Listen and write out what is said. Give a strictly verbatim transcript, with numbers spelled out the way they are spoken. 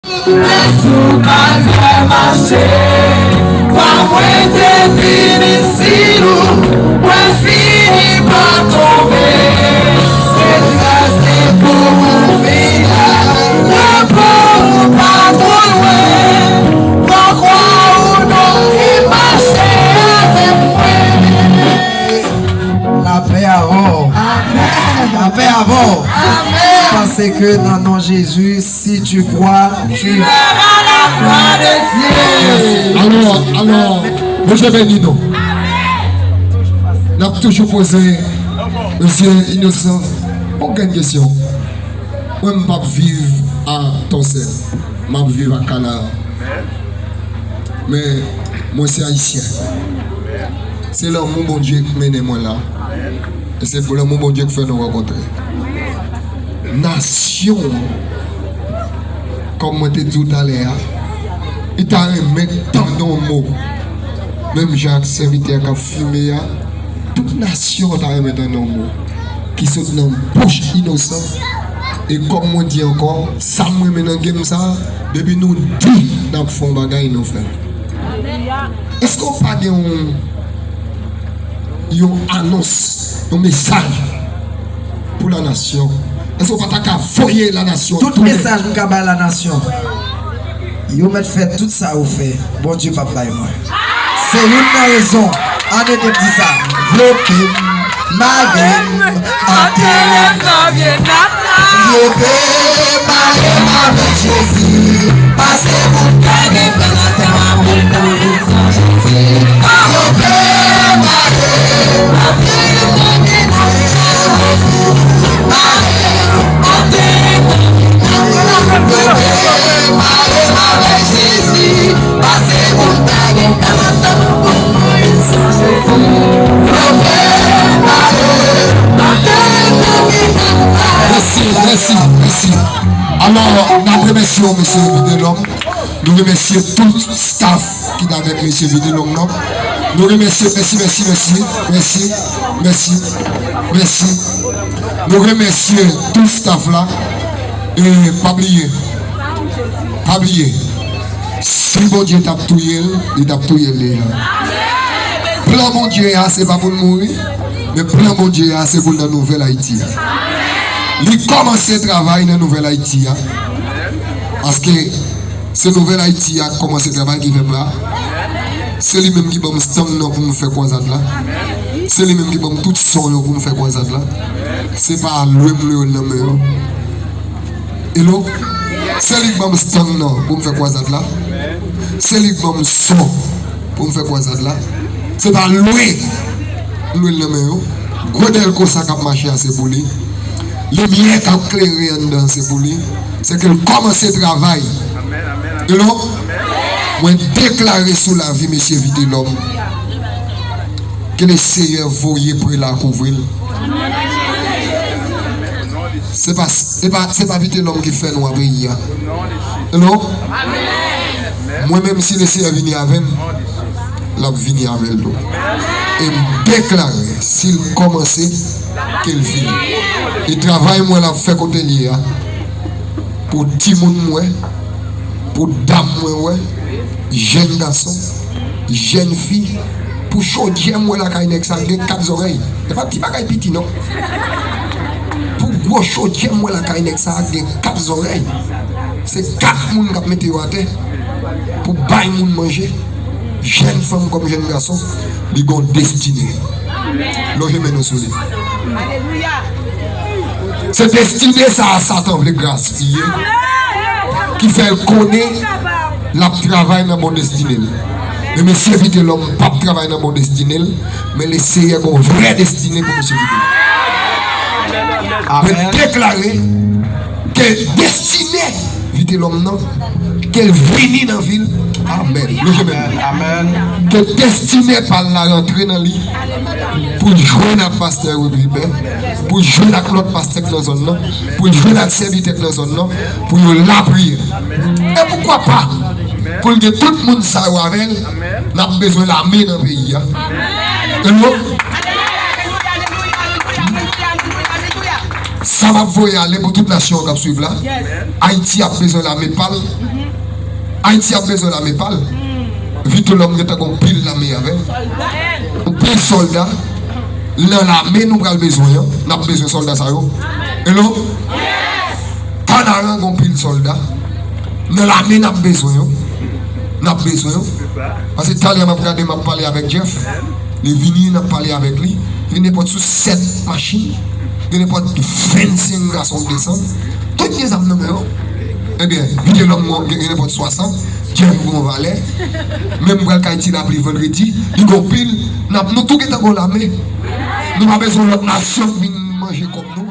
Lè sou kazè mache, kwa mwen te fini si ou, mwen fini pa tonbe. Se trase pou ou vini, drapo ou pa twò lwen. Pran kwa ou non e mache avèk mwen. Lapè avè w. Lapè avè w. Paske nan non Jezi, si tu crois, tu verras la gloire de Dieu. Alò, alò, Bondye beni nou. N ap toujou poze mesye Inosan yon grenn kesyon. Mwen, m p ap viv a Tòsè. M ap viv a Kanaan. Men, mwen se ayisyen. Se lanmou Bondye k mennen mwen la. E se lanmou Bondye k fè nou rankontre. Nasyon, kòm mwen te di w talè a, li ta renmen tande yon mo. Menm jan ak sèvitè k ap fimen an, tout nasyon ta renmen tande yon mo ki sot nan bouch Inosan. E kòm mwen di ankò, sa m renmen nan game sa, depi nou di n ap fè yon bagay, nou fè l. Èske w pa gen yon, yon anons, yon mesaj pou lanasyon? Èske w pa ta ka voye lanasyon? Tout mesaj m ka bay lanasyon, yo mèt fè tout sa yo fè, Bondye p ap bay mwen. Se youn nan rezon. Ann ede m di sa. Vlope m, mare m, antere m nan vye nat la. Vlope m, mare m avèk Jezi. Pase pou m gade nan lavi m pou Jezi. Vlope m, mare m, antere m nan vye nat la. Vlope m, mare m, antere m nan vye nat la. Vlope m, mare m avèk Jezi. Pase pou m ta gen karant an pou m mouri san Jezi. Vlope m, mare m, antere m nan vye nat la. Mèsi, mèsi, mèsi. Alò, n ap remèsye w, mesye Vitelhomme. Nou remèsye tout staff ki t avèk mesye Vitelhomme nan. Nou remèsye, mèsi, mèsi, mèsi, mèsi, mèsi, mèsi. Nou remèsye tout staff la. E pa bliye, pa bliye, si Bondye t ap touye l, li t ap touye l deja. Plan Bondye a, se pa pou l mouri, men plan Bondye a, se pou l nan nouvèl Ayiti a. Li kòmanse travay nan nouvèl Ayiti a. Paske se nouvèl Ayiti a k kòmanse travay ki fè m la. Se li menm ki ban m stand nan pou m fè kwazad la. Se li menm ki ban m tout son yo pou m fè kwazad la. Se pa lwe m lwe yo nan men yo. Hello? Se li k ban m stand nan pou m fè kwazad la. Se li k ban m son pou m fè kwazad la. Se pa lwe m lwe l nan men yo. Gwo dèlko sa k ap mache a, se pou li. Limyè k ap klere anndan, se pou li. Se ke l kòmanse travay. Hello? Mwen deklare sou lavi mesye Vitelhomme, ke Lesenyè voye prela kouvri l. Se pa, se pa, se pa Vitelhomme ki fè nwa peyi a. Hello? Mwen menm, si Lesenyè vini avè m, l ap vini avè l tou. E m deklare, si l kòmanse, ke l fini. E travay mwen l ap fè kote l ye a, pou timoun mwen, pou dam mwen wè, jèn gason, jèn fi, pou chodyè mwen lakay nèg sa gen kat zòrèy. E pa ti bagay piti non. Pou gwo chodyè mwen lakay nèg sa gen kat zòrèy. Se kat moun k ap mete yo atè pou bay moun manje. Jèn fanm kòm jèn gason, li gon destine. Lonje men nou sou li. Se destine sa a Satan vle gaspiye, ki fè l konnen l ap travay nan bon destine l. Men mesye Vitelhomme p ap travay nan bon destine l, men Lesenyè gon vrè destine pou mesye Vitelhomme. Mwen deklare ke destine Vitelhomme nan, ke l vini nan vi l. Amèn. Lonje men nou. Ke destine pa l la rantre nan li, pou l jwenn ak pastè Rodribè, pou l jwenn ak lòt pastè k nan zòn nan, pou l jwenn ak sèvitè k nan zòn nan, pou yo lapriyè. E poukwa pa, pou l gen tout moun sa yo avè l, n ap bezwen lame nan peyi a. Hello? Sa m ap voye ale pou tout nasyon an k ap swiv la. Ayiti ap bezwen lame pa l. Ayiti ap bezwen lame pa l. Vitelhomme gentan gen yon pil lame avè l. Yon pil sòlda. Nan lame nou pral bezwen an, n ap bezwen sòlda sa yo. Hello? Kanaran gen yon pil sòlda. Nan lame n ap bezwen yo. N ap bezwen yo. Paske talè m ap gade, m ap pale avèk Jeff. Li vini, n ap pale avèk li. Li nenpòt sou sèt machin. Li nenpòt vennsenk gason k desann. Tout gen zam nan men yo. Ebyen, Vitelhomme gen nenpòt swasant. Jeff gen yon valè. Menm pral kay Ti Lapli vandredi. Li gen yon pil. N ap, nou tou gentan gen yon lame. Nou pa bezwen lòt nasyon k vin manje kòb nou.